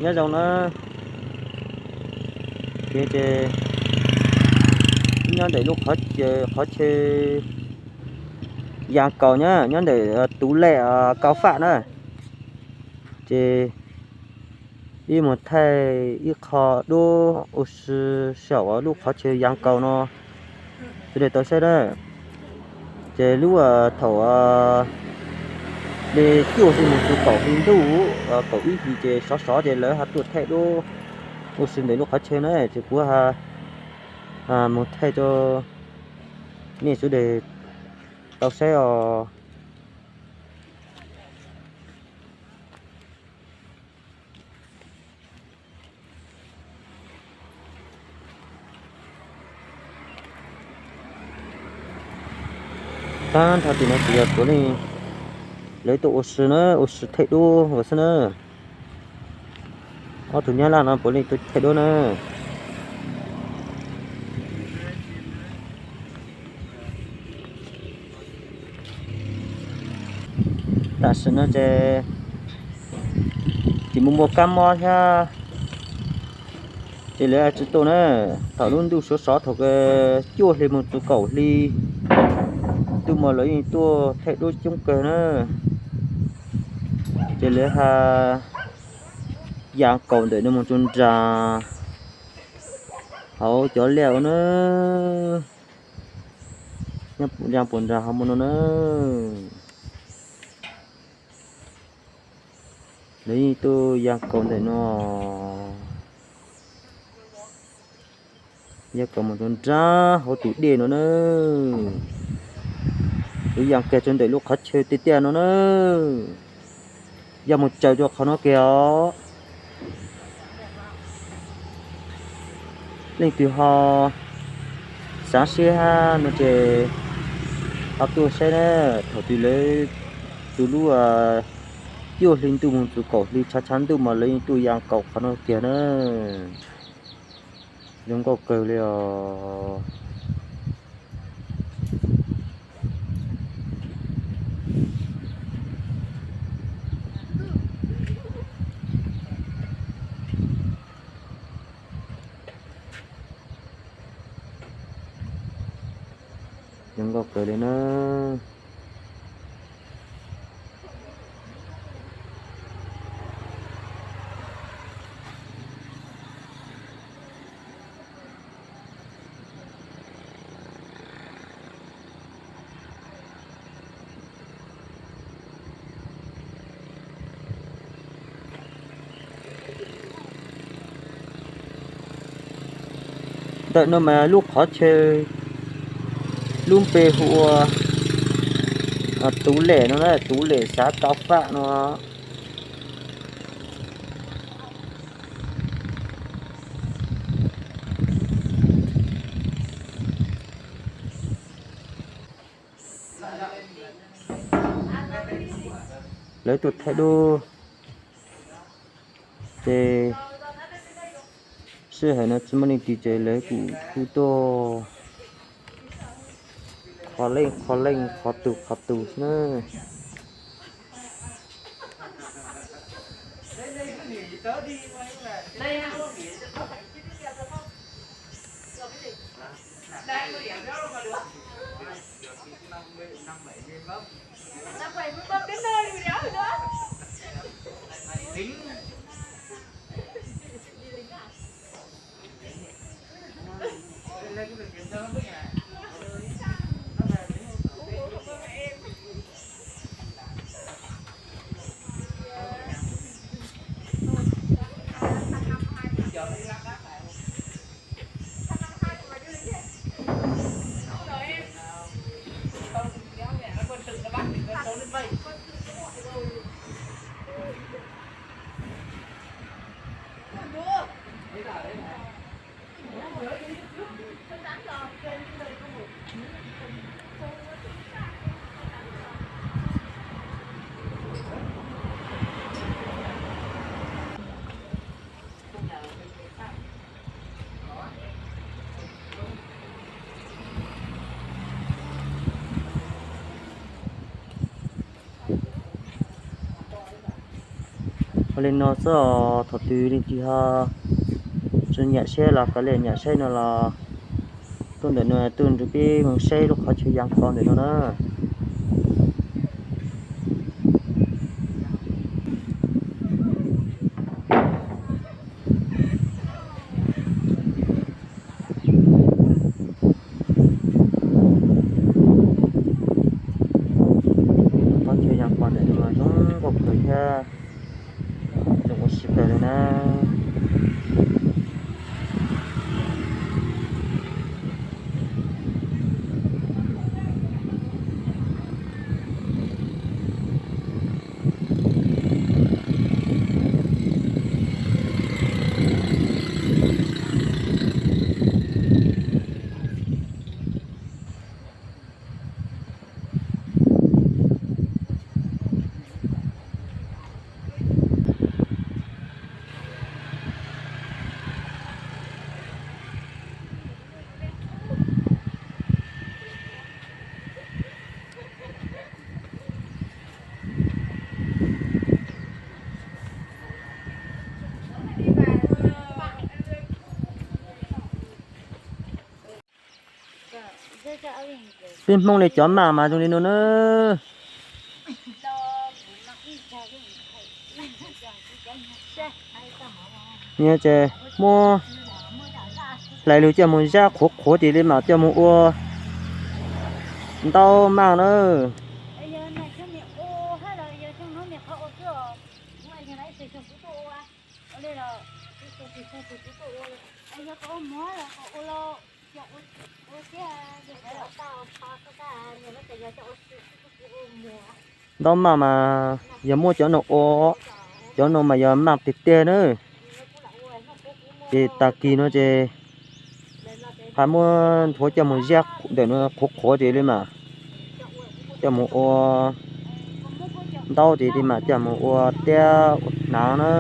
Nyob zoo na, ces, ces nyob ntawm lub qhov chaw, qhov chaw Yas Kaus na, nyob ntawm Tú Lem, Kau Faj na. Ces ib mus thaij ib qho duab ua si saum lub qhov chaw Yas Kaus no, sawv daws tau saib na. Ces lub thaum li cuaj hli mus txog kaum hli ntuj, kaum ib hlis ces sov sov ces lawv ho tuaj thaij duab ua si ntawm lub qhov chaw na, ces kuv mus thaij rau nej sawv daws tau saib os. Tag nrho tim no ces yog puav leej lawv tuaj ua si na, ua si thaij duab ua xwb na. Ob tug Nyab Laj no puav leej tuaj thaij duab na. Tam sim no ces tsis muaj muaj kab mob thiab, ces lawv tsis tuaj na. Thaum lub ntuj sov sov thaum cuaj hli mus txog kaum hli ntuj mas lawv yeej tuaj thaij duab coob kawg na. Ces lawv ha Yas Kaus ntawm no mus rau nram hauv cov liaj ua na, nyob puag nram hauv mus no na. Lawv yeej tuaj Yas Kaus ntawm no, Yas Kaus mus rau nram hauv tus dej no na. Lawv Yas Kaus rau ntawm lub qhov chaw tiaj tiaj no na. Yog mus tsaws rau qhov no kiag os. Leej twg ho xav saib hab no ces ho tuaj saib na. Thaum twg lawv tus lub cuaj hli ntuj mus txog kaum hli tshav tshav ntuj mas lawv yeej tuaj Yas Kaus qhov no kiag na. Zoo nkauj kawg li os. Zoo nkauj kawg li na. Ntawm no mas lub qhov chaw lub npe hu ua Tuv Lem no na, Tuv Lem xav Tau Faj no. Lawv tuaj thaij duab ces sij hawm no tsis muaj leej twg ces lawv kuj tuaj qhov leej qhov leej qhov tus qhov tus xwb na. Li no xwb os, thaum twg leej twg ho tsis nyiam saib los kav liam nyiam saib no los tuaj ntawm no tuaj nrog peb mus saib lub qhov chaw yas pos ntawm no na. Qhov chaw yas pos ntawm no mas zoo nkauj kawg thiab, zoo ua si kawg li na. Peb Hmoob li cov maj mas zoo li no na. Nws ces muab hlais lug coj mus zab qhuav qhuav ces li mam coj mus ua ntaub maj na. Ntaub maj mas yog muab cov no ua, cov no mas yog maj tiag tiag na. Ces tag kis no ces hais muab nthuav coj mus zab ntawm no qhuav qhuav ces li mas coj mus ua ntaub ces li mas coj mus ua tiab ua hnav na.